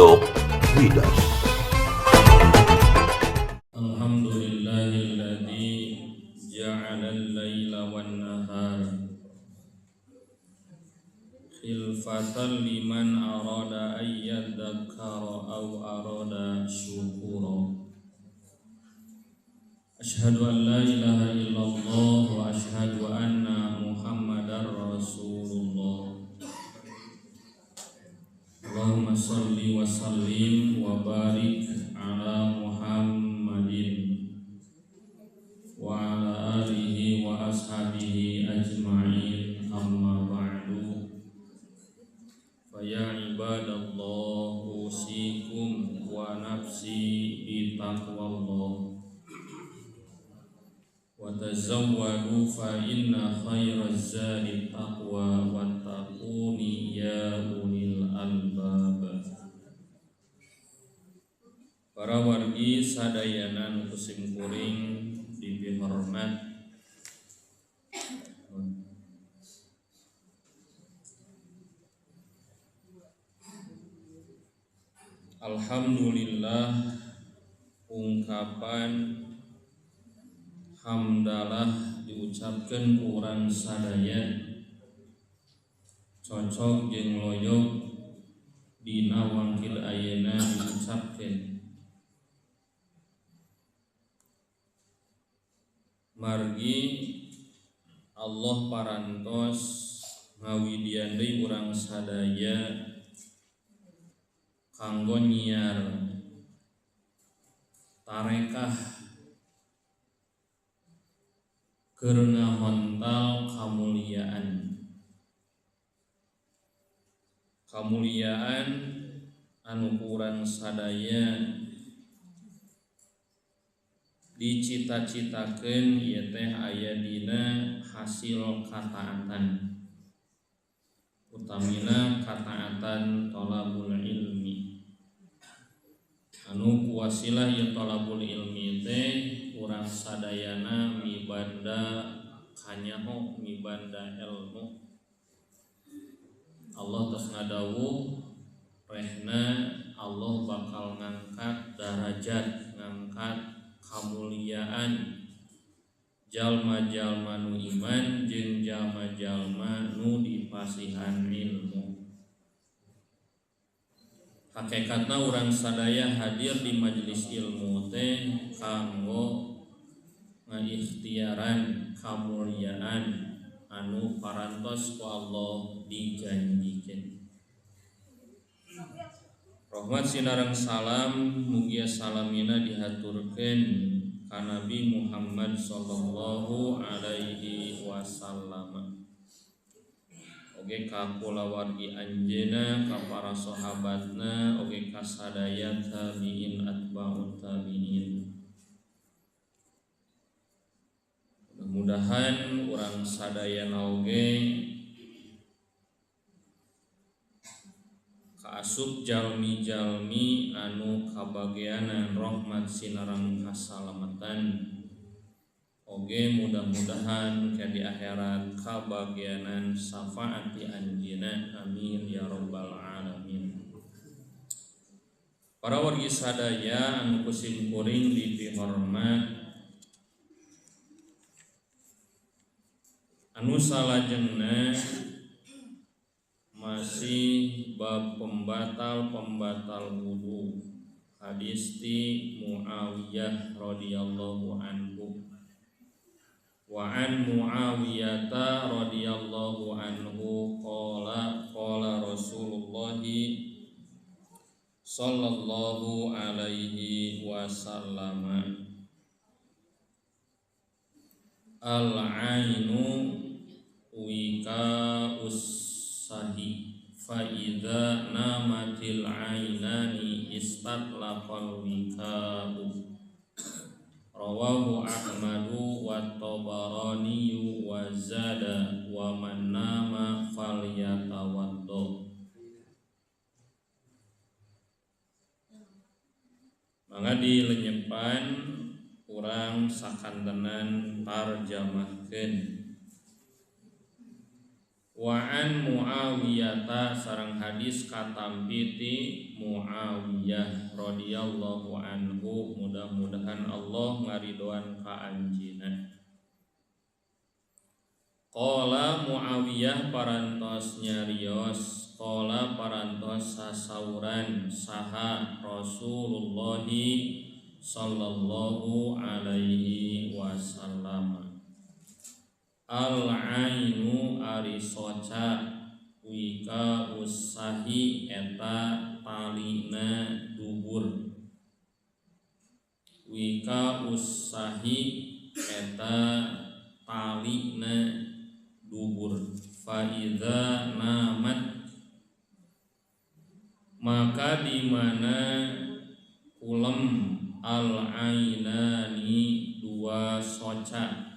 Pondok Widas. Alhamdulillahilladzi ja'ala al-laila wan-nahar khilfatan liman arada ay yadhakkara aw arada syukura. Asyhadu an la ilaha illallah wa asyhadu anna Muhammadar Rasulullah. Allahumma shalli wa sallim wa barik ala Muhammadin wa ala alihi wa ashabihi ajma'in. Amma ba'du. Fa ya ibadallah, usikum wa nafsi bi taqwallah. Wa tazawwadu fa inna khairaz zadi taqwa wattaquni ya ulil albab. Para wargi sadayana nu kusim kuring dipihormat, alhamdulillah, ungkapan hamdalah diucapkan kurang sadaya cocok jeung loyok dina wangkil ayeuna diucapkeun. Margi Allah parantos ngawidian deui urang sadaya kanggo nyiar tarekah keur ngahontal kamuliaan. Kamuliaan anu kurang sadaya dicita-citakeun ieu teh aya dina hasil kataatan, utamina kataatan thalabul ilmi. Anu kuwasilah ieu thalabul ilmi teh urang sadayana mibanda kanyaho, mibanda ilmu. Allah tos ngadawuh rehna Allah bakal ngangkat darajat, ngangkat kamuliaan jalma-jalma nu iman jeung jalma-jalma nu dipasihan ilmu. Hakikatna urang sadaya hadir di majelis ilmu teh kanggo ngaikhtiaran kamuliaan anu parantos ku Allah dijanjikeun. Rahmat sinareng salam mugia salamina dihaturkeun ka Nabi Muhammad sallallahu alaihi wasallam. Oge ka kulawargi anjeunna, ka para sahabatna, oge ka sadaya tabi'in atba'ut tabi'in. Mudah-mudahan urang sadayana oge kaasup jalmi-jalmi anu kabageanan rahmat sinareng kasalamatan. Oge mudah-mudahan ke di akhirat kabageanan syafaat anjeunna. Amin ya rabbal alamin. Para wargi sadaya anu kusim kuring dipihormat, anu salajengna masih bab pembatal-pembatal wudu. Hadis ti Muawiyah radhiyallahu anhu. Wa an Muawiyah radhiyallahu anhu qala qala Rasulullah sallallahu alaihi wasallam, al ainu wika ussahi fa idza namatil ainani istatlaqal wika'u. Rawahu Ahmadu wa Tabarani wa zada wa man nama falyatawaddo. Mangga dilenyepan urang sakantenan tarjamahkeun. Wa an Muawiyah sareng hadis katampi ti Muawiyah radhiyallahu anhu, mudah-mudahan Allah ngaridoan ka anjeunna. Qala Muawiyah parantos nyarios, qala parantos sasauran saha Rasulullah sallallahu alaihi wasallam. Al ainu ari soca wika usahi eta talina dubur. Wika usahi eta talina dubur. Fa idza namat, maka di mana kulem al ainani dua soca.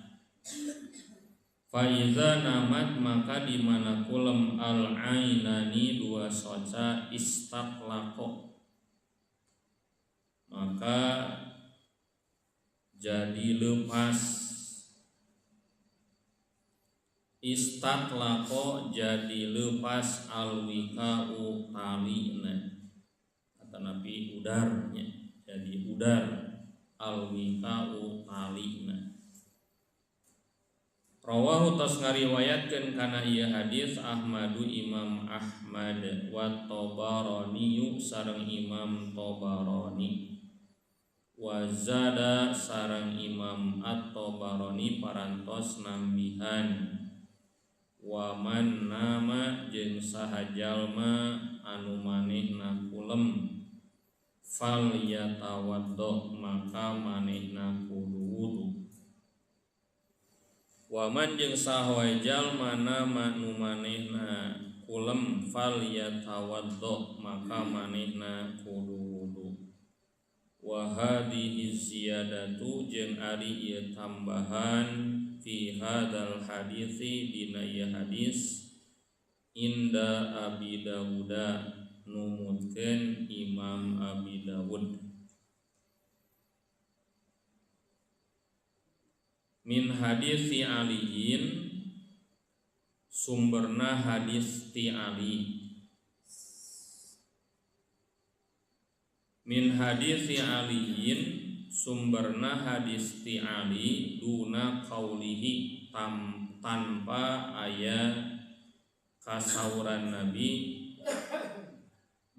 Faiza namat, maka di mana kulem al ainani dua soca istatlaqo, maka jadi lepas. Istatlaqo jadi lepas alwika'u talina, kata Nabi udarnya, jadi udar alwika'u talina. Rawahu tos ngariwayatkeun kana ieu hadis Ahmadu Imam Ahmad wa Tabarani sareng Imam Tabarani, wa zada sareng Imam At-Tabarani parantos nambihan wa man nama jeung saha jalma anu manehna kulem fal yatawaddo, maka manehna kudu wudu. Waman jeung saha wae jalma nama nu manehna kulem fal yatawaddo, maka manehna kudu wudu. Wa hadhihi ziyadatu jeung ari ieu tambahan fi hadzal hadisi dina ieu hadis inda Abi Dawuda numutkeun Imam Abi Dawud. Min hadis si Aliin, sumberna hadis ti Ali. Min hadis si Aliin, sumberna hadis ti Ali duna qaulihi tanpa aya kasauran Nabi,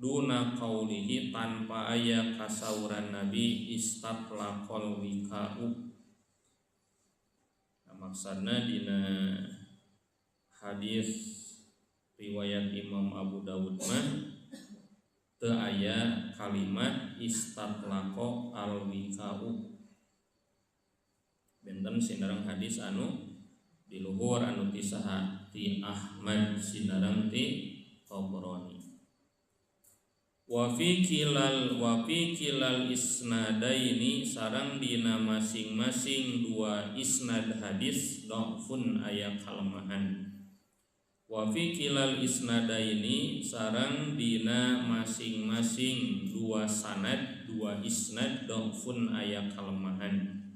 duna qaulihi tanpa aya kasauran Nabi istatlaqal wika'u. Maksudna dina hadis riwayat Imam Abu Dawud mah teu aya kalimat istatlaqo al-wika'u. Benten sinareng hadis anu di luhur anu ti saha ti Ahmad sinareng ti Tabrani. Wa fi kilal isnadaini sareng dina masing-masing dua isnad hadis dhafun aya kalemahan. Wa fi kilal isnadaini sareng dina masing-masing dua sanad dua isnad dhafun aya kalemahan.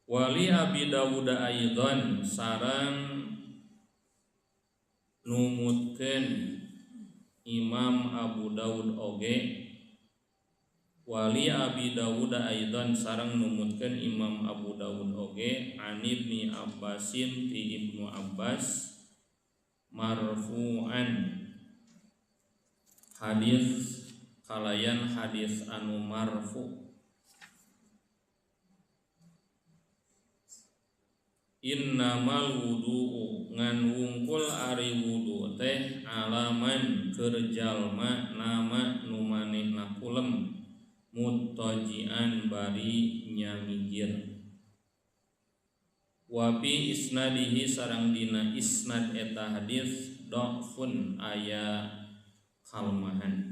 Wali Abi Dawud aidan sareng numutkeun Imam Abu Dawud oge. Wali Abi Dawud aidan sareng numutkeun Imam Abu Dawud oge an Ibni Abbasin ti Ibnu Abbas marfu'an, hadis kalayan hadis anu marfu. Innamal wudu'u ngan wungkul ari wudu teh alaman keur jalma nama nu manehna kulem muttajian bari nyamigir. Wa bi isnadihi sareng dina isnad eta hadis dhafun aya kalemahan.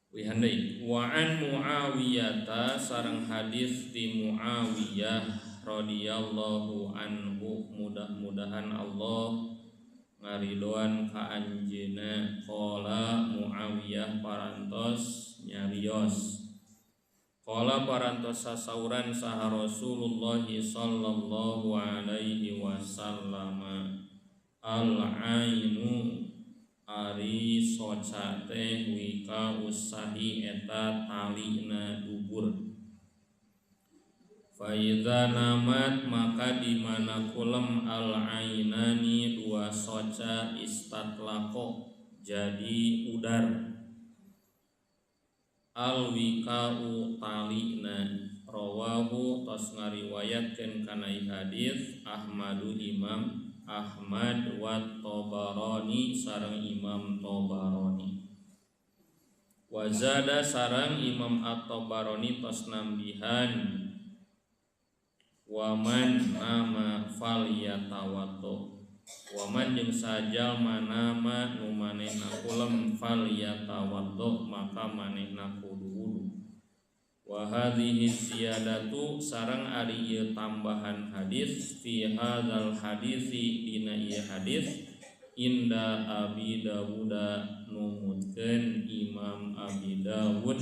Wihandai wa an Muawiyah sareng hadis ti Muawiyah radhiyallahu anhu, mudah-mudahan Allah ngaridoan ka anjeunna. Qala Muawiyah parantos nyarios, Qala parantos sasauran saha Rasulullah sallallahu alaihi wasallam al ainu ari soca teh wika usahi eta talina dubur. Faidza namat maka di mana kulem al ainani dua soca istatlaqo jadi udar al wika'u talina. Rawahu tos ngariwayatkeun kana hadis Ahmadu Imam Ahmad wa Tabarani sareng Imam Tabarani. Wa zada sareng Imam At-Tabarani tos nambihan waman nama fal yatawaddo. Waman jeung sajalma nama nu manehna kulem fal yatawaddo maka manehna kudu wudu. Wa hadhihi ziyadatu sareng ari ieu tambahan hadis fi hadzal hadisi dina ieu hadis inda Abi Dawuda numutkeun Imam Abi Dawud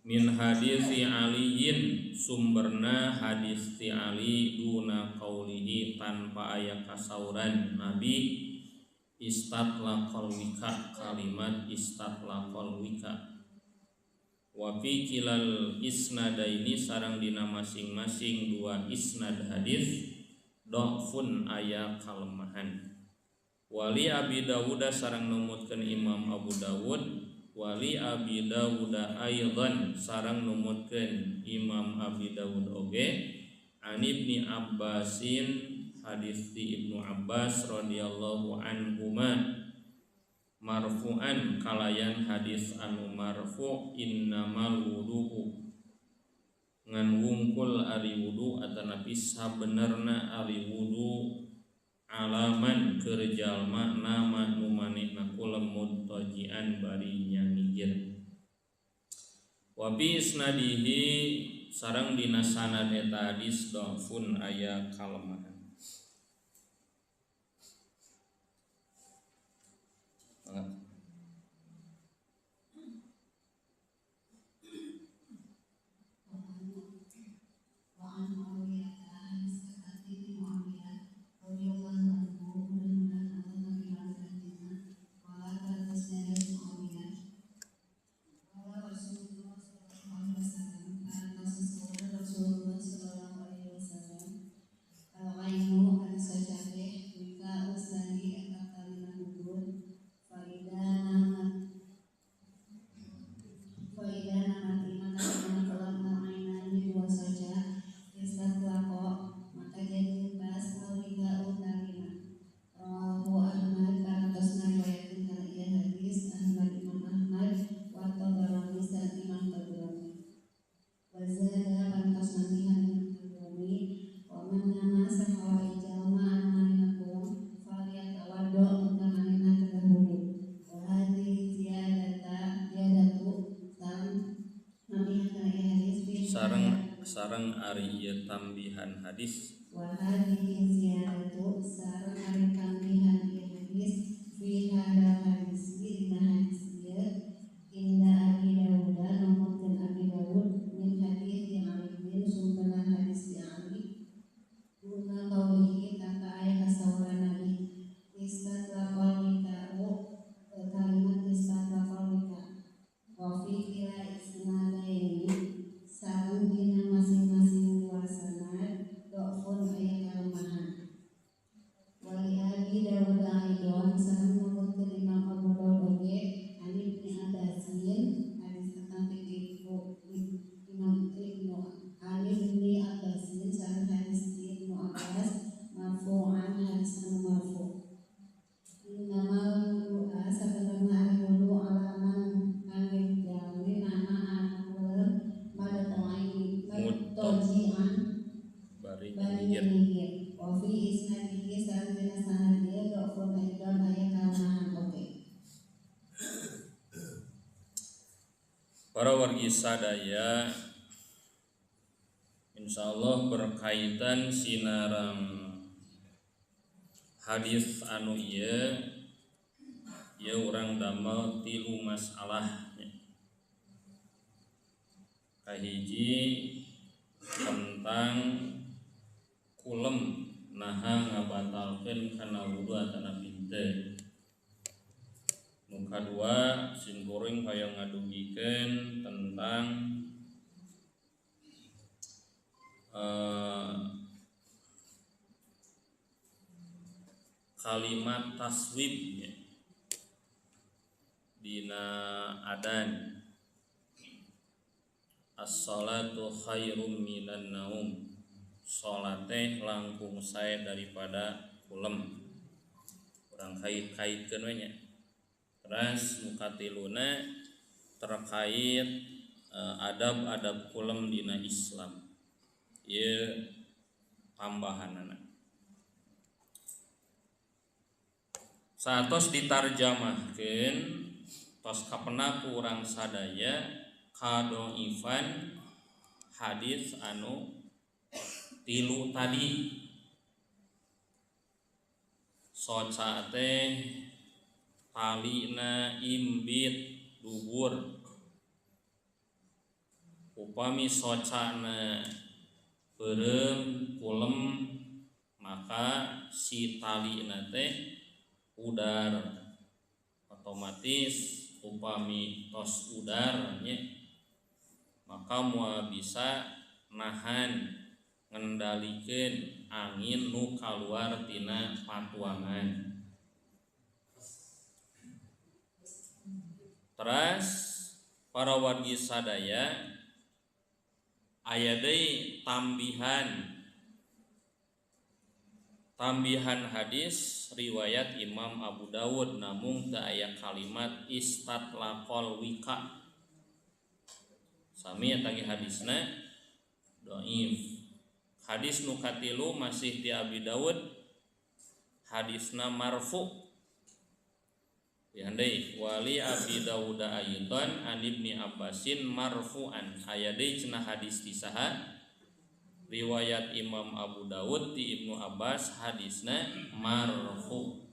min hadisi Aliyin sumberna hadis ti Ali duna qaulihi tanpa aya kasauran Nabi istatlaqal wika kalimat istatlaqal wika. Wa fi kilal isnadaini sareng dina masing-masing dua isnad hadis dhafun aya kalemahan. Wali Abi Dawud sareng numutkeun Imam Abu Dawud wali Abi Dawud aidan sareng numutkeun Imam Abi Dawud oge an Ibni Abbasin hadis ti Ibnu Abbas radhiyallahu anhuma marfu'an kalayan hadis anu marfu innamal wudu'u ngan wungkul ari wudu atanapi sabenerna ari wudu alaman keur jalma nama nu manehna kulem mudtajian bari nyangijir. Wa bi isnadihi sareng dina sanad eta hadis dhafun aya kalemahan. Sareng ari ieu tambihan hadis wa hadhihi ziyadatu sareng ari tambihan ieu hadis fi hadzal hadis dina hadis ieu inda Abi Dawud numutkeun Abi Dawud min hadis Ali bin sumberna hadis Ali guna qaulihi tanpa aya kasauran Nabi istatlaqal wika'u kalimat istatlaqal wika wa fi kila isnadaini sareng dina masing-masing dua sanad dhafun aya kalemahan. Wali Abi Dawud aidon sareng numutkeun Imam Abu Dawud oge an Ibni Abbasin hadis tentang Imam Ibnu an Ibni Abbasin sareng hadis Ibnu Abbas marfu'an hadis anu marfu. Innamal wudu'a sabenerna ari wudu alaman kangge jalmi nama anu kulem mudtaji'an bari nyingir. Wa fi isnadihi sareng dina sanad ieu dhafun aidan aya kalemahan oge. Para wargi sadaya insyaallah berkaitan sinarang hadis anu ieu ieu urang damel tilu masalah. Kahiji tentang kulem naha ngabatalkeun kana wudu atanapi henteu. Nu kadua simkuring hoyong ngadugikeun tentang kalimat taswib nya dina adan as-salatu khairum minan naum, salat teh langkung sae daripada kulem. Urang kait-kaitkeun we nya. Terus nu katiluna terkait adab-adab kulem dina Islam. Ieu tambahanana. Saatos ditarjamahkeun tos kapena ku urang sadaya kadoifan hadis anu tilu tadi. Soca teh talina imbit dubur. Upami socana beureum kulem maka si talina teh udar, otomatis upami tos udar nya maka moal bisa nahan ngendalikeun angin nu kaluar tina patuangan. Teras para wargi sadaya aya deui tambihan. Tambihan hadis riwayat Imam Abu Dawud namung teu aya kalimat istatlaqal wika. Sami eta ge hadisna dhaif. Hadis nu katilu masih di Abi Dawud hadisna marfu. Lihan deui wali Abi Dawud aidan an Ibni Abbasin marfu'an. Aya deui cenah hadis ti saha? Riwayat Imam Abu Dawud ti Ibnu Abbas hadisna marfu.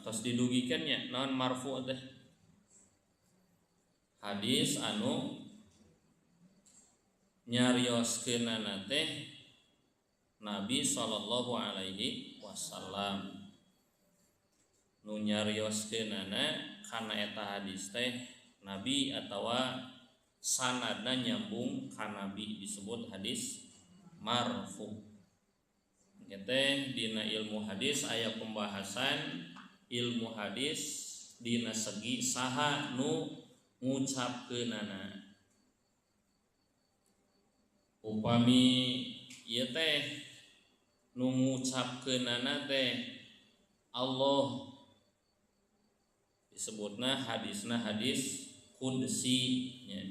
Tos didugikeun nya naon marfu teh? Hadis anu nyarioskeunana teh Nabi sallallahu alaihi wasallam. Nu nyarioskeunana kana eta hadis teh Nabi atawa sanadna nyambung ka Nabi disebut hadis marfu. Teh dina ilmu hadis aya pembahasan ilmu hadis dina segi saha nu ngucapkeunana. Upami ieu teh nu ngucapkeunana teh Allah disebutna hadisna hadis qudsi nya.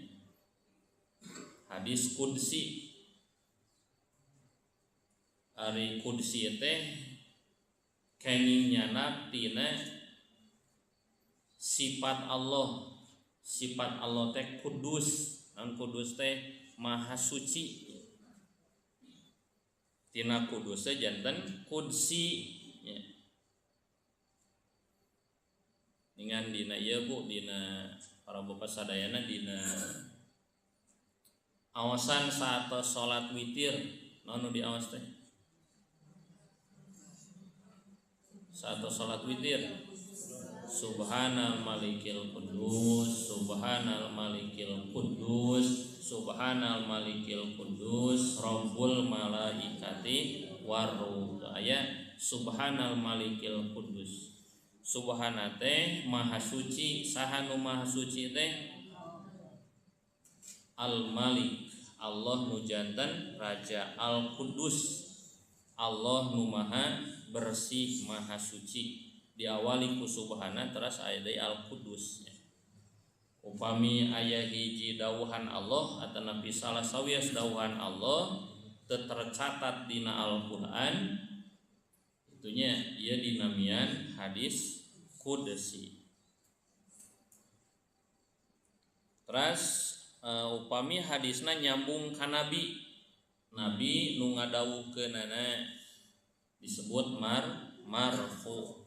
Hadis qudsi. Ari qudsi teh kenging nyanak tina sifat Allah. Sifat Allah teh kudus. Naon kudus teh maha suci. Tina kudus teh janten qudsi nya. Ningan dina ieu Bu, dina para bapak sadayana dina awasan saat salat witir naon nu diawas teh? Saat salat witir Subhanal Malikil Qudus, Subhanal Malikil Qudus, Subhanal Malikil Qudus, Rabbul Malaikati warruh. Aya Subhanal Malikil Qudus. Subhana teh maha suci, saha nu maha suci teh? Al Malik, Allah nu janten raja. Al Qudus, Allah nu maha bersih, maha suci. Diawali ku subhana terus aya deui Al Qudus. Upami aya hiji dawuhan Allah atanapi salah sawios dawuhan Allah teu tercatat dina Al-Qur'an, itunya ieu dinamian hadis qudsi. Terus upami hadisna nyambung ka nabi, nabi nu ngadawuhkeunana disebut marfu.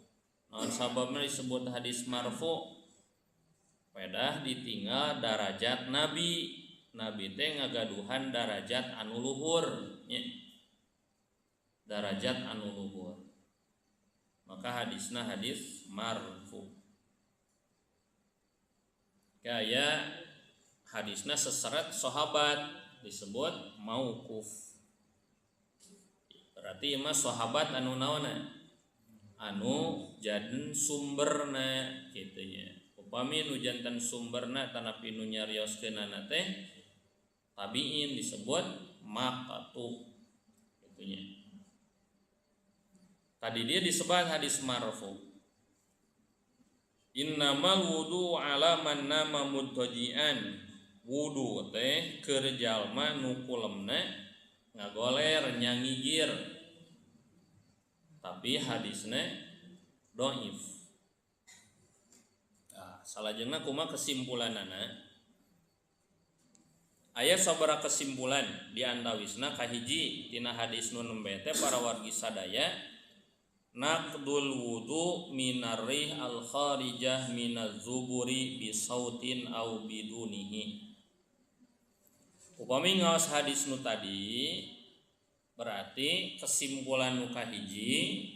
Naon sababna disebut hadis marfu? Pedah ditinggal darajat nabi. Nabi teh ngagaduhan darajat anu luhur nya. Darajat anu luhur. Maka hadisna hadis marfu. Kaya hadisna seseret sahabat disebut mauquf. Berarti mah sahabat anu naonna? Anu janten sumberna kitu nya. Upami nu janten sumberna tanapi nu nyarioskeunana teh tabiin disebut maqtu kitu nya. Tadi dia disebut hadis marfu. Innamal wudu ala man nama mudtajian. Wudu teh keur jalma nu kulemna ngagoler nyangigir. Tapi hadisna dhaif. Nah, salajengna kumaha kesimpulanana? Aya sabaraha kesimpulan di antawisna kahiji tina hadis nu nembe teh para wargi sadaya naqdul wudu minarrih al kharijah minaz zuburi bisautin au bidunihi. Upami ngaos hadis nu tadi berarti kesimpulan nu kahiji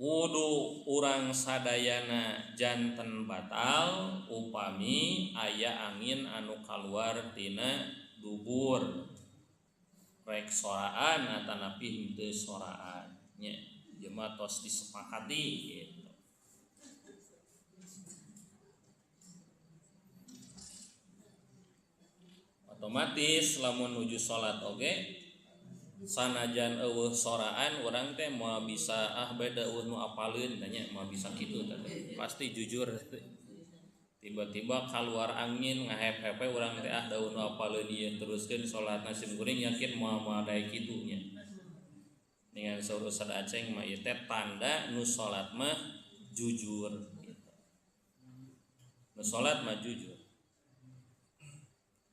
wudu urang sadayana janten batal upami aya angin anu kaluar tina dubur rek soraan atanapi henteu soraan nya. Jema tos disepakati gitu. Otomatis lamun nuju salat oge sanajan eueuh soraan urang teh moal bisa ah beda eueuh nu apaleun tanya moal bisa kitu teh. Pasti jujur. Tiba-tiba kaluar angin ngahep-hepe urang teh ah daun nu apaleun ieu teruskeun salatna sim kuring yakin moal daek kitu nya. Dengan saur Ustaz Aceng mah ieu teh tanda nu salat mah jujur gitu. Nu salat mah jujur.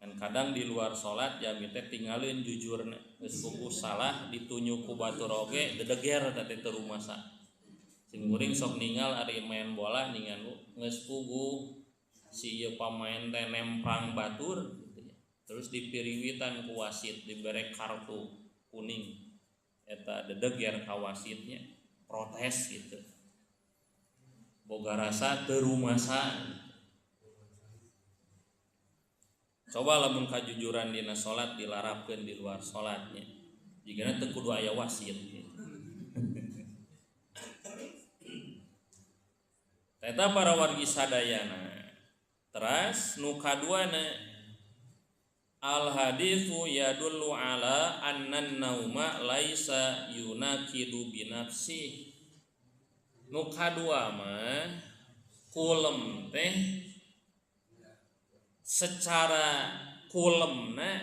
Kan kadang di luar salat jami teh tinggalin jujurna. Geus puguh salah ditunjuk ku batur oge dedeger teh teu rumasa. Sing kuring sok ningal ari main bola ningan geus puguh si ieu pamain teh nemprang batur gitu ya. Terus dipiriwitan ku wasit dibere kartu kuning. Eta dedeger ka wasitnya protes gitu. Boga rasa teu rumasa. Coba lamun kajujuran dina salat dilarapkeun di luar salatnya. Jigana teu kudu aya wasit. Eta para wargi sadayana. Teras nu kaduana al haditsu yadullu ala annan nauma laisa yunakidu binafsi. Nu kadua mah kulem teh secara kulemna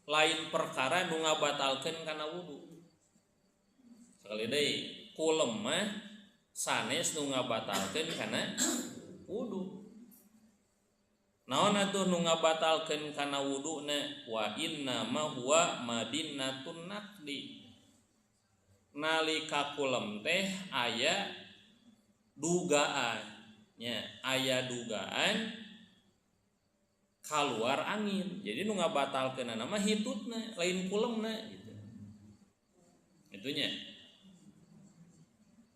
lain perkara nu ngabatalkeun kana wudu. Sekali deui kulem mah sanes nu ngabatalkeun kana wudu. Naon atuh nu ngabatalkeun kana wuduna wa inna ma huwa madinnatun naqdi. Nalika kulem teh aya dugaan nya, aya dugaan kaluar angin. Jadi nu ngabatalkeunana mah hitutna, lain kulemna gitu. Itunya.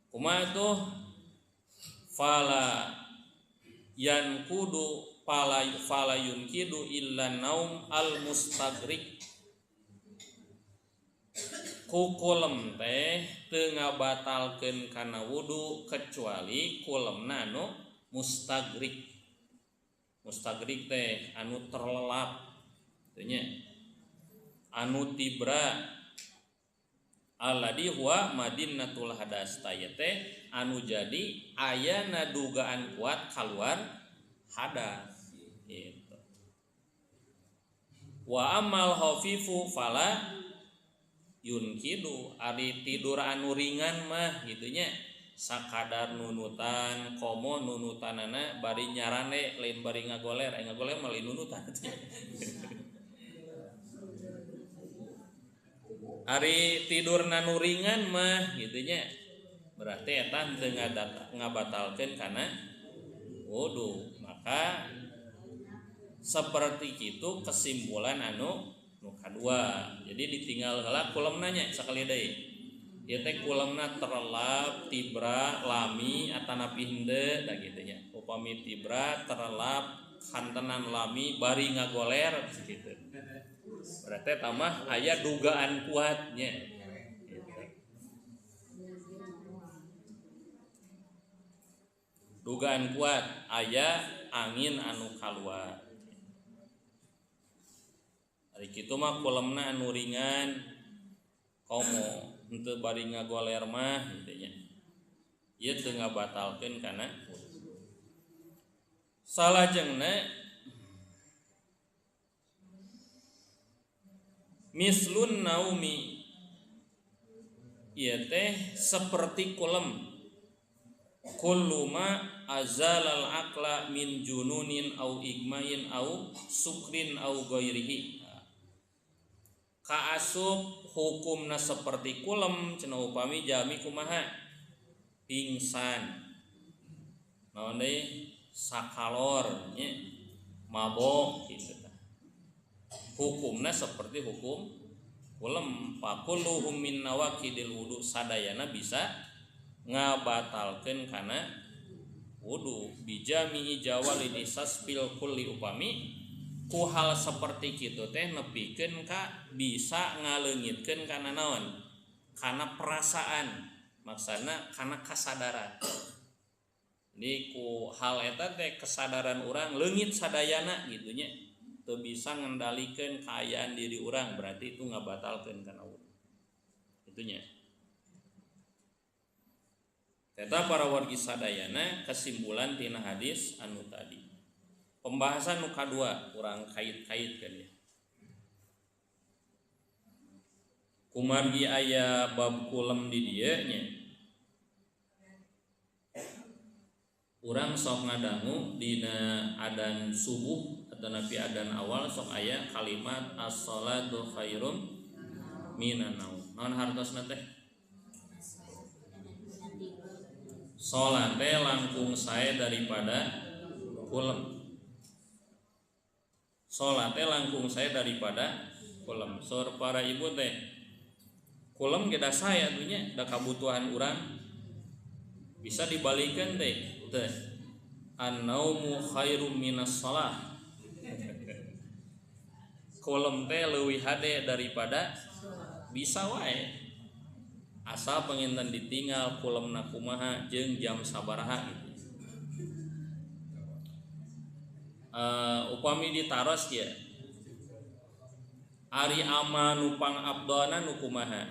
Kumaha tuh fala yankudu fala yunkidu illa naum al mustagrik. Ku kulem teh teu ngabatalkeun kana wudu kecuali kulemna anu mustagrik. Mustagrik teh anu terlelap teh nya. Anu tibra alladhi huwa madinnatul hadas teh anu jadi ayana dugaan kuat kaluar hadas gitu. Wa amal khafifu fala yunkidu, ari tidur anu ringan mah gitu nya sakadar nunutan komo nunutanana bari nyarane lain bari ngagoler, ngagoler mah lain nunutan. Ari tidur nanu ringan mah gitu nya berarti eta teu ngabatalkeun kana Wudu. Maka seperti itu kesimpulan anu nu kadua. Jadi ditinggal heula kulemna nya sakali deui. Ieu teh kulemna terlelap tibra lami atanapi henteu da kitu nya. Upami tibra terlelap kantenan lami bari ngagoler kitu. Berarti tamah aya dugaan kuatnya. Gitu. Dugaan kuat aya angin anu kaluar. Ari kitu mah kulemna anu ringan komo henteu bari ngagoler mah kitu nya. Ieu teu ngabatalkeun kana wudu. Salajengna mislun naumi ieu teh seperti kulem. Kullu ma azalal aqla min jununin au igmain au sukrin au ghairihi. Kaasup hukumna seperti kulem cenah upami jami kumaha pingsan naon deui sakalor nya mabok kitu tah. Hukumna seperti hukum kulem. Fakuluhum min nawaqidil wudu, sadayana bisa ngabatalkeun kana wudu. Bijami jawali disaspil kulli, upami ku hal seperti kitu teh nepikeun ka bisa ngaleungitkeun kana naon, kana perasaan, maksana kana kasadaran. Jadi ku hal eta teh kesadaran urang leungit sadayana gitu nya, teu bisa ngendalikeun kaayaan diri urang, berarti itu ngabatalkeun kana wudu. Itunya. Eta para wargi sadayana kesimpulan tina hadis anu tadi. Pembahasan nu kadua urang kait-kaitkeun ya. Kumargi aya bab kulem di dieu nya. Urang sok ngadangu dina adan subuh atau napi adan awal sok aya kalimat as-salatu khairum minan naum. Naon hartosna teh? Salat teh langkung sae daripada kulem. Salat teh langkung sae daripada kulem. Sor para ibu teh kulem ge da sae atuh nya, da kabutuhan urang. Bisa dibalikeun teh teh an-naumu khairum minas shalah. Kulem teh leuwih hade daripada bisa wae. Asal penginten ditinggal kulemna kumaha jeung jam sabaraha gitu. Upami ditaros ya. Ari ama nu pangabdona nu kumaha?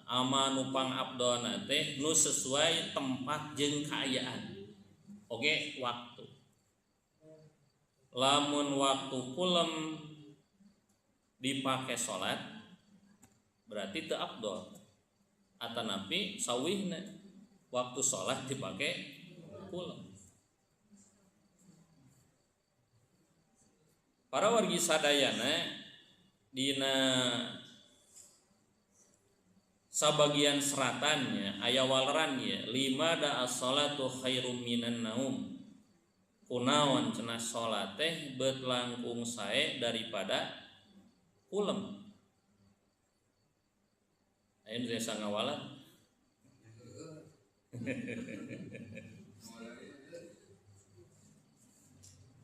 Ama nu pangabdona teh nu sesuai tempat jeung kaayaan. Oge waktu. Lamun waktu kulem dipake salat berarti teu abdol. Atanapi sawihna waktu salat dipake kulem. Para wargi sadayana dina sabagian seratannya aya waleran ya lima da as-salatu khairum minan naum. Kunaon cenah salat teh beut langkung sae daripada kulem. Ayo desa ngawalan.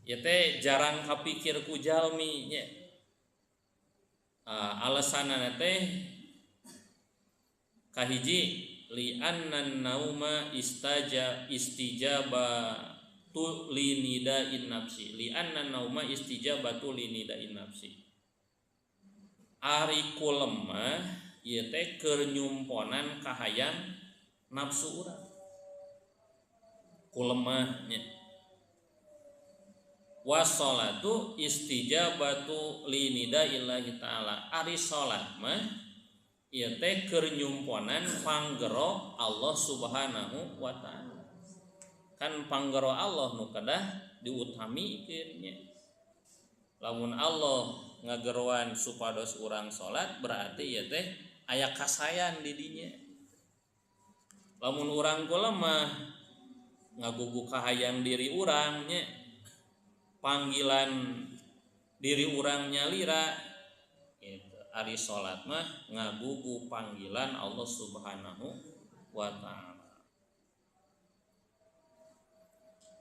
Ya teh jarang kapikir ku jalmi nya. Alasanana teh kahiji li annan nauma istaja istijaba tu linida'in nafsi. Li annan nauma istijabatu linida'in nafsi. Ari kulem mah ieu teh keur nyumponan kahayang nafsu urang. Kulem mah nya. Wassalatu istijabatu linida'illahi ta'ala. Ari salat mah ieu teh keur nyumponan panggero Allah Subhanahu wa ta'ala. Kan panggero Allah nu kedah diutamikeun nya. Lamun Allah ngageroan supados urang salat berarti ieu teh aya kasayan di dinya. Lamun urang kulemah Ngagugu kahayang diri urang nya, panggilan diri urang nyalira gitu. Ari salat mah ngagugu panggilan Allah Subhanahu wa taala.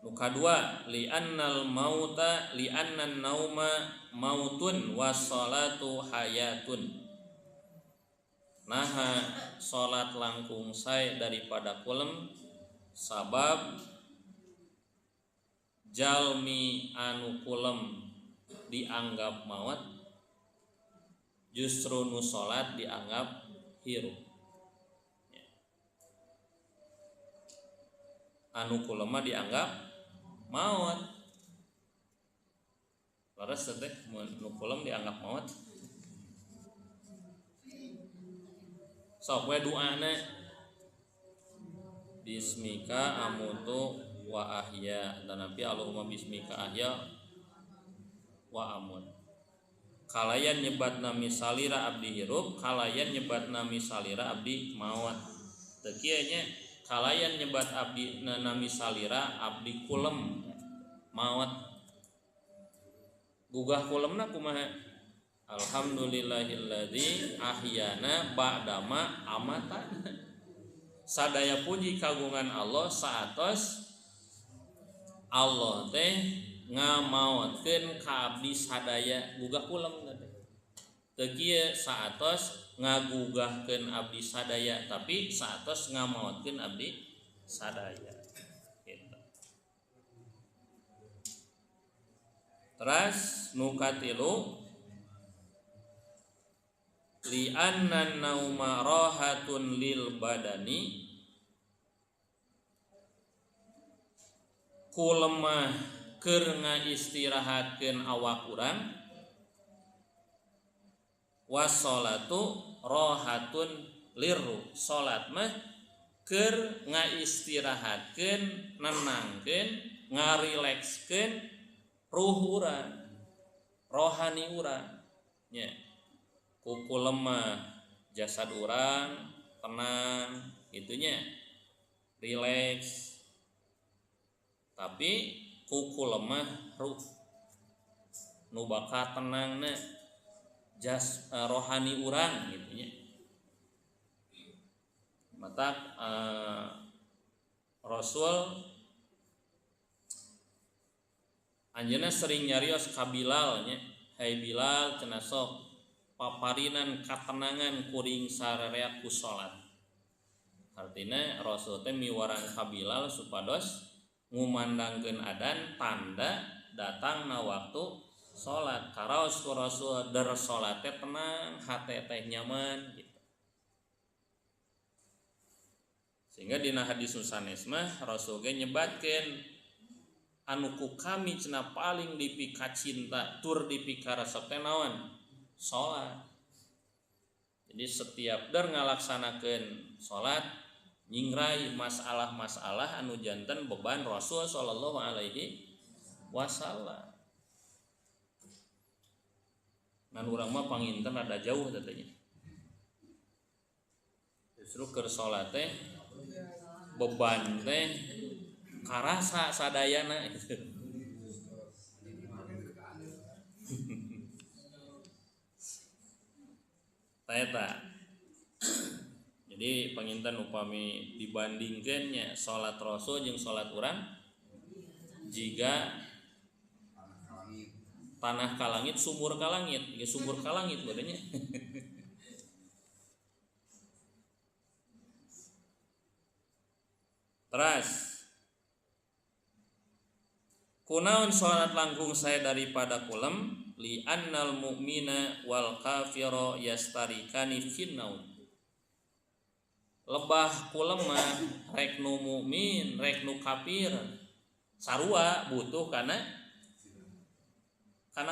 Nu kadua li'annal mauta li'annan nauma mautun was-salatu hayatun. Naha salat langkung sae daripada kulem sabab jalmi anu kulem dianggap maut, justru nu salat dianggap hirup. Anu kulem mah dianggap maut. Leres teh nu kulem dianggap maut. Sok we duana bismika amutu wa ahya, dan nabi Allahumma bismika ahya wa amut. Kalayan nyebat nami salira abdi hirup, kalayan nyebat nami salira abdi maut. Teu kieu nya, kalayan nyebat abdi nami salira abdi kulem maut. Gugah kulemna kumaha? Alhamdulillahilladzi ahyana ba'dama amatana. Sadaya puji kagungan Allah saatos Allah teh ngamaotkeun ka abdi sadaya gugah kulem teh. Teu kieu saatos ngagugahkeun abdi sadaya, tapi saatos ngamaotkeun abdi sadaya. Gitu. Teras nu katilu li'anna nauma rahatun lil badani, kulemah keur ngaistirahatkeun awak urang, wassolatu rahatun lirru, salat mah keur ngaistirahatkeun, nenangkeun, ngarilekskeun ruh urang, rohani urang nya. Kuku lemah jasad urang tenang itunya rileks, tapi kuku lemah ruh nu bakal tenangna jas rohani urang gitunya. Mata Rasul anjeunna sering nyarios ka Bilal nya, hai Bilal cenah sok paparinan katenangan kuring sarerea ku salat. Artina Rasul teh miwarang ka Bilal supados ngumandangkeun adan tanda datangna waktu salat. Karaos ku Rasul der salat teh tenang, hate teh nyaman gitu. Sehingga dina hadis sanes mah Rasul ge nyebatkeun anu ku kami cenah paling dipikacinta tur dipikaresep teh naon? Salat. Jadi setiap der ngalaksanakeun salat nyingrai masalah-masalah anu janten beban Rasul sallallahu alaihi wasallam. Ngan urang mah panginten rada jauh tatanya. Justru keur salat teh beban teh karasa sadayana gitu. Eta. Jadi panginten upami dibandingkeun nya salat Rasul jeung salat urang jiga tanah ka langit sumur ka langit, ya sumur ka langit badannya. Teras kunaon salat langkung saya daripada kulem li annal mu'mina wal kafira yastarikani finnaum. Lebah kulemah rek nu mukmin rek nu kafir sarua butuh kana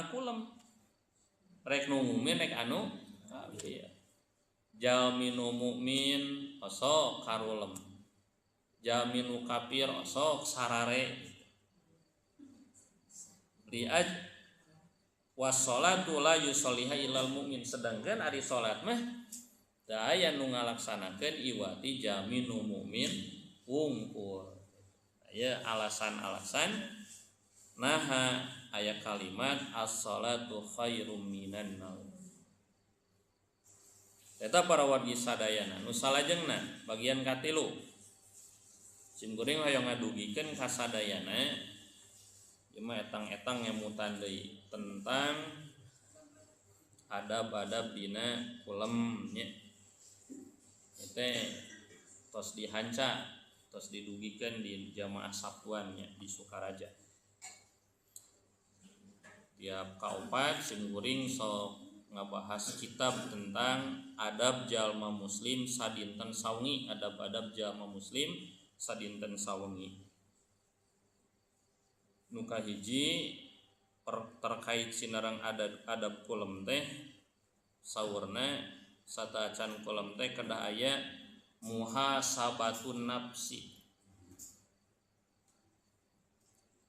kulem. Rek nu mukmin rek anu kafir. Jalmi nu mukmin osok karulem, jalmi nu kafir osok sarare. Liaj wassolatu la yusolliha illal mu'min, sedangkan ari salat mah teu aya nu ngalaksanakeun iwati jalmi nu mukmin wungkul. Ya alasan-alasan naha aya kalimat as-salatu khairum minan naum. Eta para wargi sadayana nu salajengna bagian katilu. Sim kuring hoyong ngadugikeun ka sadayana ieu mah etang-etang ngemutan deui tentang adab-adab dina kulem nya. Eta tos dihanca, tos didugikeun di jamaah Sabtuan nya di Sukaraja. Tiap kaopat sim kuring sok ngabahas kitab tentang adab jalma muslim sadinten sawengi, adab-adab jalma muslim sadinten sawengi. Nu kahiji terkait sinareng adab kulem teh saurna sateuacan kulem teh kedah aya muhasabatun nafsi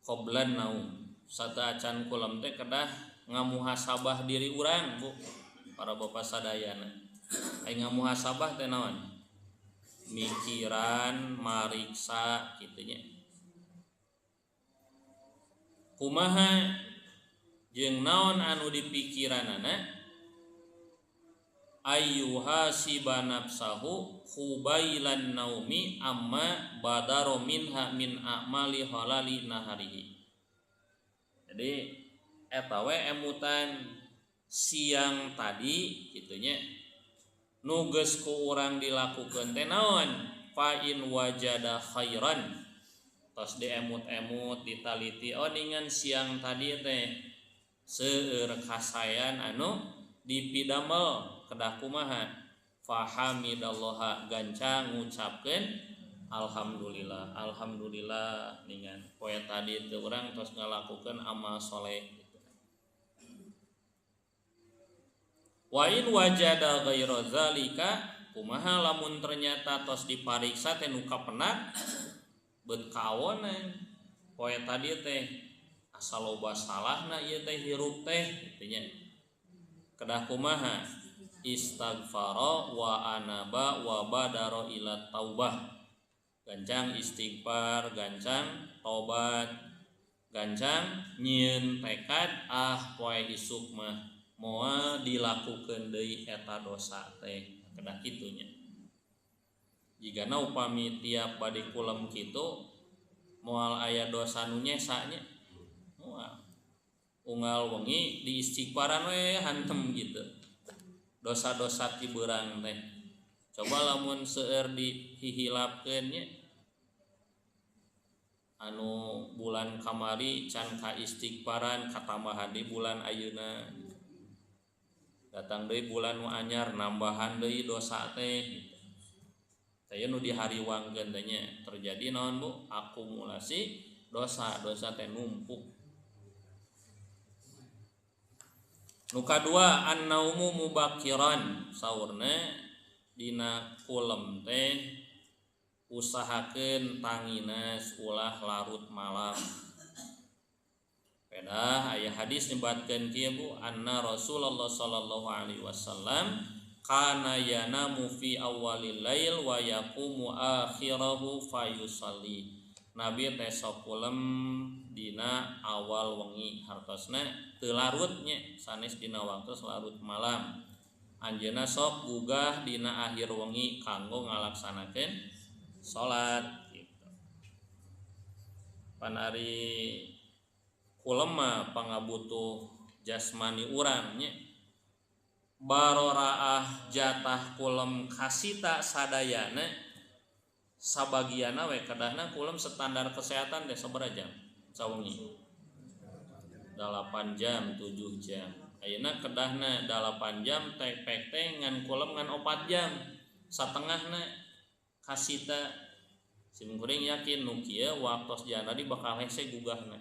qoblan naum. Sateuacan kulem teh kedah ngamuhasabah diri urang Bu, para bapak sadayana. Ai ngamuhasabah teh naon? Mikiran, mariksa kitu nya. Kumaha jeung naon anu dipikiranana? Ayyuha sibanafsahu khubailan naumi amma badaro minha min a'mali halali naharihi. Jadi eta we emutan siang tadi kitunya nu geus ku urang dilakukeun teh naon? Fa in wajada khairan. Tos diemut-emut ditaliti oh ningan siang tadi teh seueur kasayan anu dipidamel kedah kumaha? Fahamidallaha gancang ngucapkeun alhamdulillah, alhamdulillah ningan poe tadi teh urang tos ngalakukeun amal soleh gitu. Wa in wajada ghaira zalika kumaha lamun ternyata tos dipariksa teh nu kapenak beut kawonan poe tadi teh asal loba salahna ieu teh hirup teh kitu nya. Kedah kumaha? Istighfara wa anaba wa badara ila taubah. Gancang istighfar, gancang tobat, gancang nyieun tekad ah poe isuk mah moal dilakukeun deui eta dosa teh. Kedah kitu nya. Jigana upami tiap bade kulem kitu moal aya dosa nu nyesa nya. Moal. Unggal wengi di istighfaran we hantem gitu. Dosa-dosa ti beurang teh. Coba lamun seueur dihihilapkeun nya. Anu bulan kamari can ka istighfaran katambahan di bulan ayeuna. Datang deui bulan nu anyar nambahan deui dosa teh gitu. Saya nu dihariwangkeun teh nya terjadi naon Bu? Akumulasi dosa, dosa teh numpuk. Nu kadua an-naumu mubakiran saurna dina kulem teh usahakeun tanginas ulah larut malam. Pedah aya hadis nyebatkeun kieu Bu, anna Rasulullah sallallahu alaihi wasallam kana yanamu fi awalil lail wa yaqumu akhirahu fayusalli. Nabi teh sok kulem dina awal wengi hartosna teu larut nya sanes dina waktu larut malam. Anjeunna sok gugah dina akhir wengi kanggo ngalaksanakeun salat gitu. Pan ari kulem mah pangabutuh jasmani urang nya. Baroraah jatah kulem kasita sadayana sabagiana we kedahna kulem standar kesehatan teh sabaraha jam sawengi? 8 jam, 7 jam. Ayeuna kedahna 8 jam teh pek teh ngan kulem ngan 4 jam. Satengahna kasita. Sim kuring yakin nu kieu waktos janari bakal hese gugahna.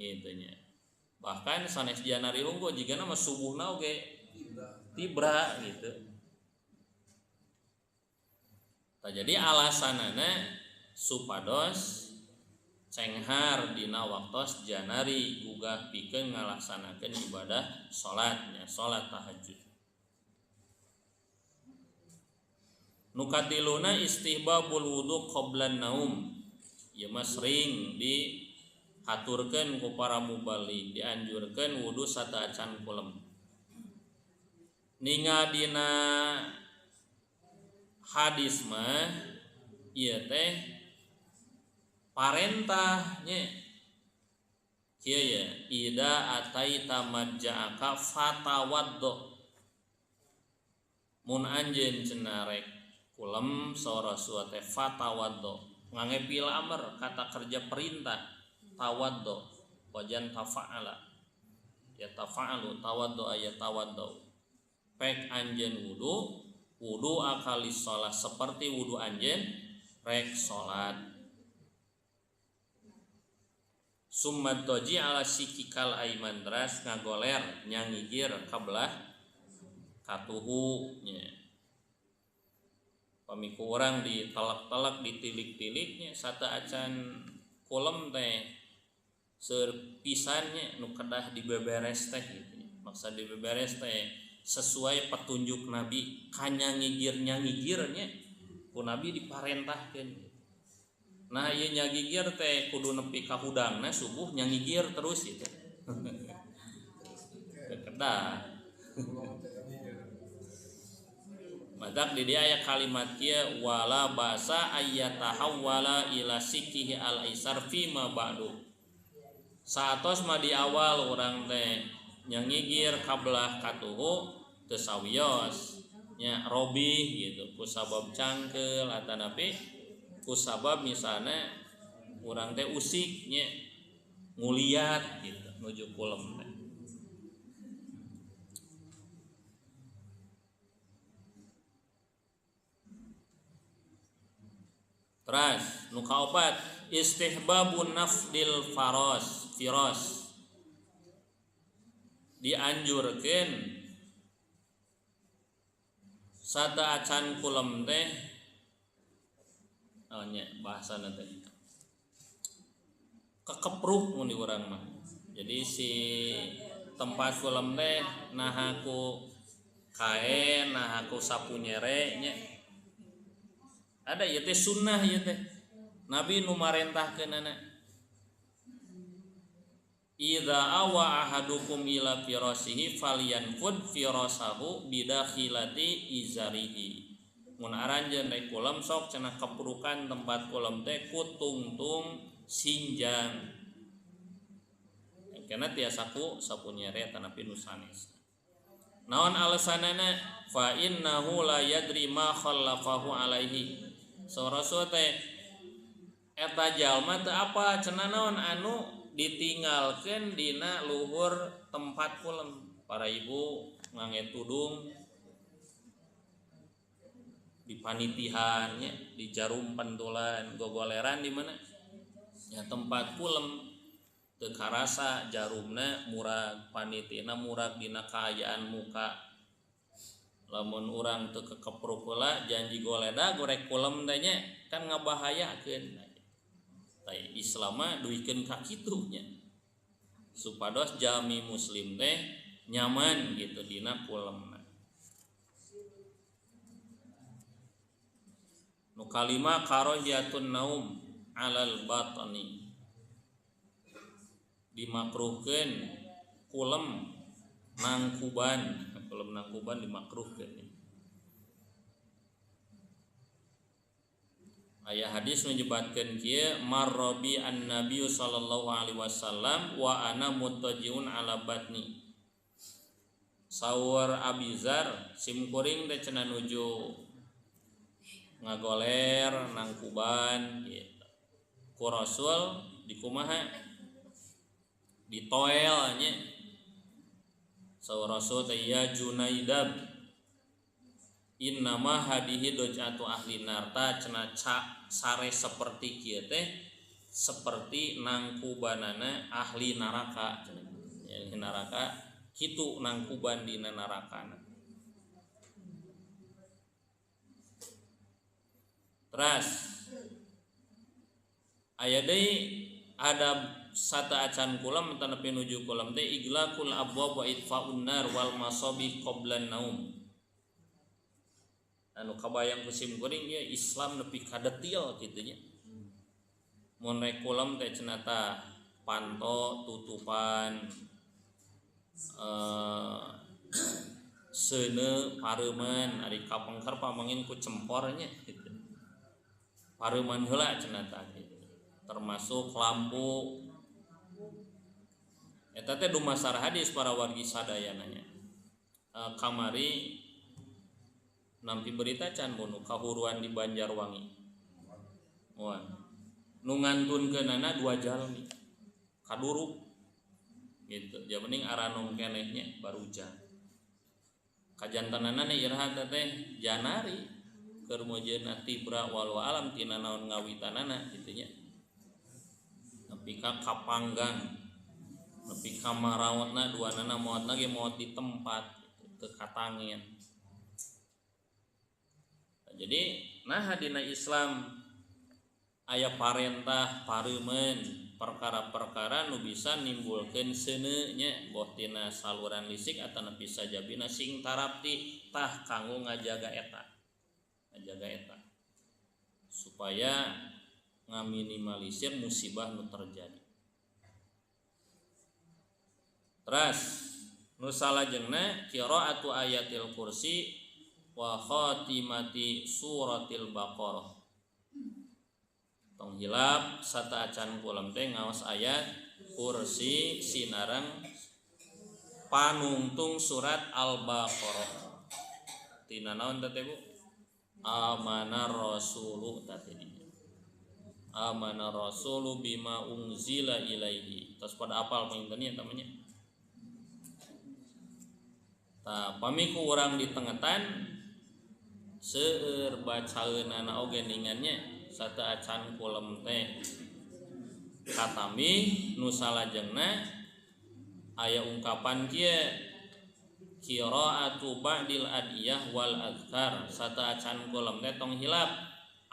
Kitu nya. Bahkan sanes janari hungkul jigana mah subuhna oge tibra gitu. Tah jadi alasanana supados cenghar dina waktos janari gugah pikeun ngalaksanakeun ibadah salatnya, salat tahajud. Nu katiluna istihbabul wudu qablan naum. Ieu mah sering dihaturkeun ku para mubaligh, dianjurkeun wudu sateuacan kulem. Ninga dina hadis mah ieu teh parentah nya. Kieu ya, ida ataita majja'aka fatawaddo. Mun anjeun cenah rek kulem saur Rasul teh fatawaddo. Ngange fi'il amr kata kerja perintah tawaddo wajan tafa'ala. Ya tafa'alu tawaddo aya tawaddo. Pek anjeun wudu, wudu akali salat seperti wudu anjeun rek salat. Summa toji ala sikikal aiman teras ngagoler nyangigir kabelah katuhu nya. Pami ku urang ditelek-telek ditilik-tiliknya sateuacan kulem teh seueur pisan nya nu kedah dibeberes teh gitu. Maksud dibeberes teh sesuai petunjuk Nabi kanyangigir nyangigirnya ku Nabi diparentahkeun. Nah ieu nyagigir teh kudu nepi ka hudangna subuh nyangigir terus gitu. Kedah. Matak di dia aya kalimat kieu wala basa ayyatahawwala ila sikihi al aisar fi ma ba'du. Saatos mah di awal urang teh nyangigir kabelah katuhu teu sawios nya robih gitu ku sabab cangkeul atanapi ku sabab misalna urang teh usik nya nguliat gitu nuju kulem teh. Teras nu kaopat istihbabun nafdil faros firos dianjurkeun sateuacan kulem teh oh nya bahasana teh kekepruh mun di urang mah. Jadi si tempat kulem teh naha ku kaen naha ku sapu nyere nya. Ada ieu teh sunnah ieu teh. Nabi nu marentahkeunana. Idza awa ahadukum ila firasihi falyanfud firasahu bidakhilati izarihi. Mun aranjeun rek kulem sok cenah keprukan tempat kulem teh ku tungtung sinjang. Engkena tiasa ku sapu nyere tanapi nu sanes. Naon alasanana fa innahu la yadri ma khallafahu alaihi. So Rasul teh eta jalma teu apa cenah naon anu ditinggalkeun dina luhur tempat kulem. Para ibu ngangge tudung di panitihan nya, di jarum pentulan gogoleran di mana? Ya tempat kulem teu karasa jarumna murag panitina murag dina kaayaan muka. Lamun urang teu kekepruk heula janji goleda gorek kulem teh nya kan ngabahayakeun. Tah Islam mah duikeun ka kitu nya. Supados jalmi muslim teh nyaman gitu dina kulemna. Nu kalima karahiyatun naum alal batni. Dimakruhkeun kulem nangkuban, kulem nangkuban dimakruhkeun. Aya hadis menyebatkeun kieu marrabi an-nabiy sallallahu alaihi wasallam wa ana muttajiun ala batni. Saur Abizar simkuring teh cenah nuju ngagoler nangkuban gitu. Ku Rasul dikumaha? Ditoel nya. Saur Rasul teh ya Junaidab innama hadihi dojatu ahli narta cenah sare seperti kieu teh seperti nangkubanana ahli neraka cenah. Ahli neraka kitu nangkuban dina nerakana. Teras aya deui adab sateuacan kulem tanapi nuju kulem teh iglaqul abwab wa itfaun nar wal masabi qablan naum. Anu kabayang ku sim kuring ya Islam nepi ka detil kitu nya. Mun rek kulem teh cenah tah panto tutupan seuneu pareuman ari kapengker pamangin ku cempor nya gitu. Pareuman heula cenah tah gitu. Termasuk lampu eta teh dumasar hadis para wargi sadayana nya. Kamari nampi berita can bunu kahuruan di Banjarwangi. Moal nu ngantunkeunana dua jalmi kaduruk gitu. Ja mending aranom keneh nya barujan. Kajantanana iraha teh janari keur mojeuna tibra walau alam tina naon ngawitanana kitu nya. Nepi ka kapanggang nepi ka marawatna duanana maotna ge maot di tempat gitu, teu katangen. Nah, jadi nah dina Islam aya parentah pareumeun perkara-perkara nu bisa nimbulkeun seuneu nya boh tina saluran listrik atanapi sajabina sing tarapti tah kanggo ngajaga eta. Ngajaga eta supaya ngaminimalisir musibah nu terjadi. Teras nu salajengna qiraatu ayatil kursi wa khatimati suratil Baqarah. Tong hilap sata acan kulem teh ngaos ayat kursi sinareng panungtung surat Al-Baqarah. Tina naon teh Bu? Amanar rasulu teh dinya. Amanar rasulu bima unzila ilaihi. Tos pada apal panginten nya tamanya. Tah pami ku urang ditengetan seueur bacaeunana oge ningannya sata acan kulem teh katami nu salajengna aya ungkapan kieu qiraatu ba'dil adiyah wal azkar sata acan kulem teh tong hilap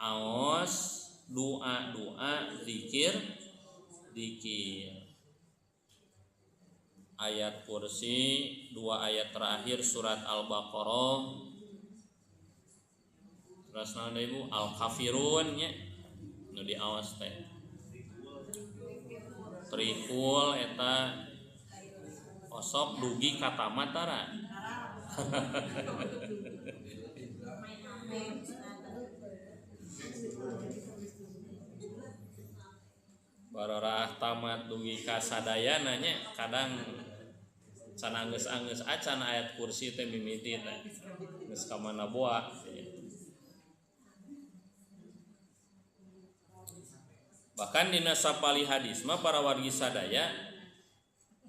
aos doa-doa zikir zikir ayat kursi dua ayat terakhir surat Al-Baqarah. Terus naon deui Bu? Al-Kafirun nya nu diawas teh. Trikul eta osok dugi ka tamat tara. Barorah tamat dugi ka sadayana nya kadang can anggeus-anggeus acan ayat kursi teh mimiti teh. Geus ka mana boa. Bahkan dina sapali hadis mah para wargi sadaya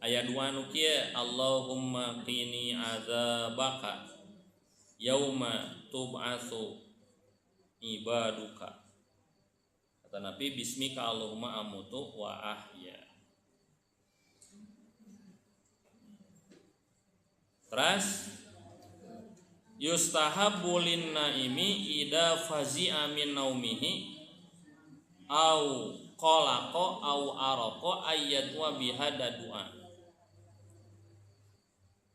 aya dua nu kieu Allahumma qini azabaka yauma tub'atsu ibaduka. Kata Nabi bismika Allahumma amutu wa ahya. Terus yustahabbu lin naimi ida fazi'a min naumihi au qalaqa au araqa ayyat wa bihada du'a.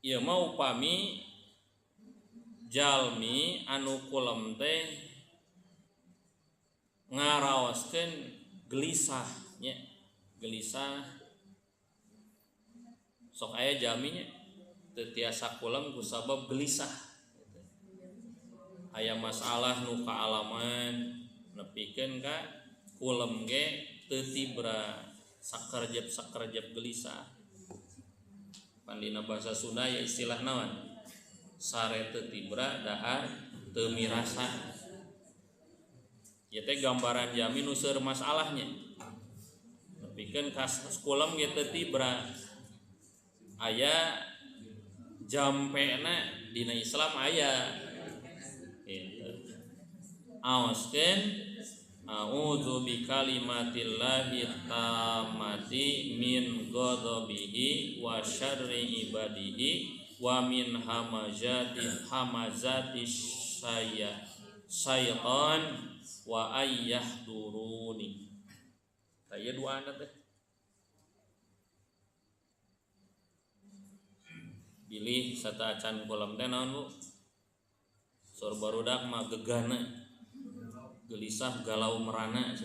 Ieu mah upami jalmi anu kulem teh ngaraoskeun gelisah nya, gelisah sok aya jalmi nya teu tiasa kulem kusabab gelisah. Aya masalah nu kaalaman nepikeun ka kulem ge teu tibra sakerjep-sakerjep gelisah. Pandina bahasa Sunda ya istilah naon? Sare teu tibra dahar teu mirasa. Ieu teh gambaran jami nu seueur masalahnya. Nepikeun ka kulem ge teu tibra. Aya jampena dina Islam aya. Gitu. Aoskeun a'udzu bikalimatillahi tammati min ghadabihi wa syarri ibadihi wa min hamazati syaitan wa ayyahduruni. Tah ieu doana teh. Bilih sata acan kulem teh naon Bu? Sor barudak mah gegana. Gelisah galau merana.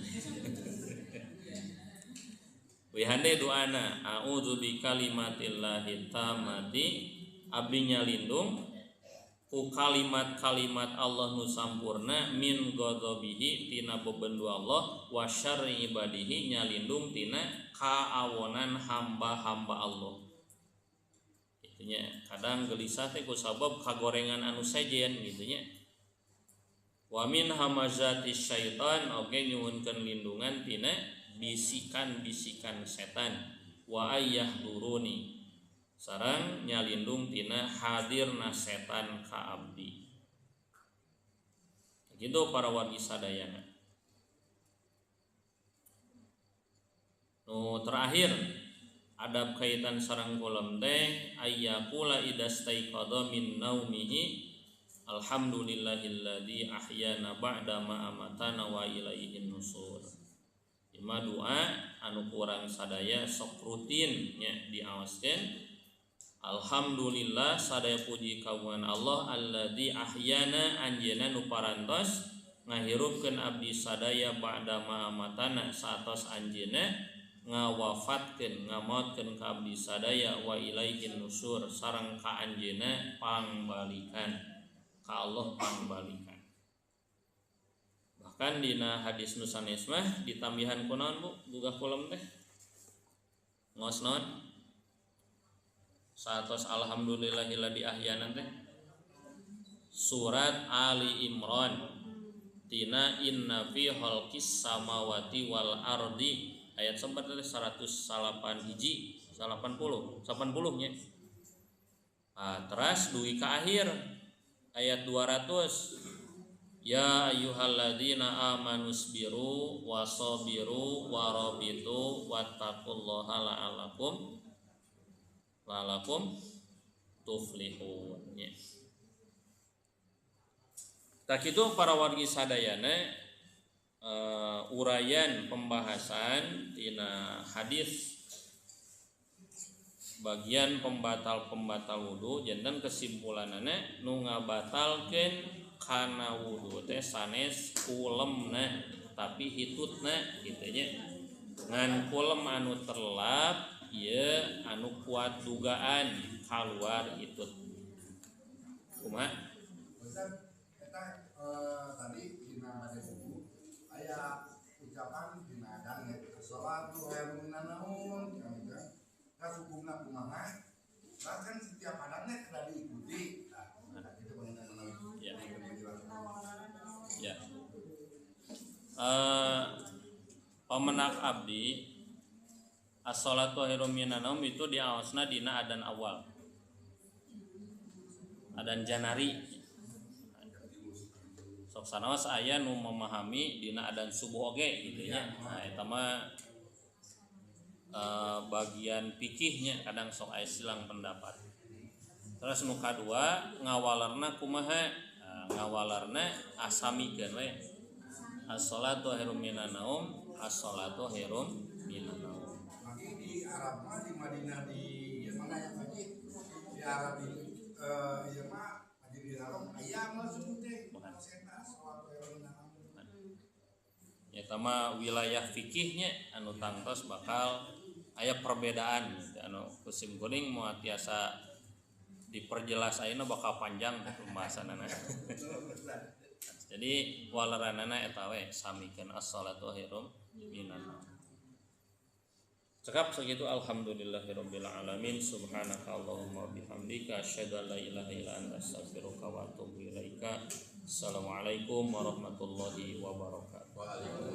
Wihande doana a'udzu bi kalimatillahi tammati abdi nyalindung ku kalimat-kalimat Allah nu sampurna min ghadabihi tina bebendu Allah wa syarri ibadihi nyalindung tina kaawonan hamba-hamba Allah. Itunya kadang gelisah teh ku sabab kagorengan anu sejen gitu nya. Wa min hamazati syaitan oge nyuhunkeun lindungan tina bisikan-bisikan setan wa ayyah duruni sareng nyalindung tina hadirna setan ka abdi. Gitu para wargi sadayana. Nu terakhir adab kaitan sareng kulem teh ayyakula idastaiqadha min naumihi alhamdulillahilladzi ahyana ba'da ma amatana wa ilaihin nusur. Ima doa anu kurang sadaya sok rutin nya diawaskeun. Alhamdulillah sadaya puji kagungan Allah alladzi ahyana anjeunna nu parantos ngahirupkeun abdi sadaya ba'da ma amatana saatos anjeunna ngawafatkeun ngamaotkeun ka abdi sadaya wa ilaihin nusur sareng ka anjeunna pangbalikan ka Allah pangbalikan. Bahkan dina hadis nu sanes mah ditambihan ku naon Bu gugah kulem teh ngos naon saatos alhamdulillahilladzi ahyana teh surat Ali Imran tina inna fi khalqis samawati wal ardi ayat sempat teh 108 hiji 80 80 nya. Ah teras dugi ka akhir ayat 200 ya ayyuhalladzina amanusbiru wasabiru warabitu wattaqullaha la'allakum la'allakum tuflihun ya. Tak itu para wargi sadayana uraian pembahasan tina hadis bagian pembatal-pembatal wudu janten kesimpulanana nu ngabatalkeun kana wudu teh sanes kulemna tapi hitutna kitu nya. Ngan kulem anu terlap ieu anu kuat dugaan kaluar hitut. Kumaha? Ustaz, eta tadi dina bade wudu aya ucapan dina adan ya sholatu khairun minan naum kan. Nah, hukumna kumaha? Bahkan setiap adannya kena diikuti. Nah, itu pengenaan. Ya. Ya. Pemenak abdi as-sholatu khairum minan naum itu diawasna dina adan awal. Adan janari. Sok sanaos aya nu memahami dina adan subuh oge gitu nya. Nah, eta mah bagian pikihnya kadang sok aya silang pendapat. Terus nu kadua ngawalerna kumaha? Ngawalerna asamikeun we. As-sholatu khairum minan naum, as-sholatu khairum minan naum. Maki di Arab mah di Madinah di mana ya Pak? Di Arab di ieu mah di Arab aya mah subuh teh. As-sholatu khairum minan naum. Eta mah wilayah fikihnya anu tangtos bakal aya perbedaan anu kusim kuning moal tiasa diperjelas ayeuna bakal panjang pembahasanana. Jadi waleranana eta we samikeun as-sholatu khairum minan naum. Cekap segitu alhamdulillahirabbil alamin subhanaka allahumma bihamdika asyhadu an la ilaha illa anta astaghfiruka wa atubu ilaika. Assalamualaikum warahmatullahi wabarakatuh. Waalaikumsalam.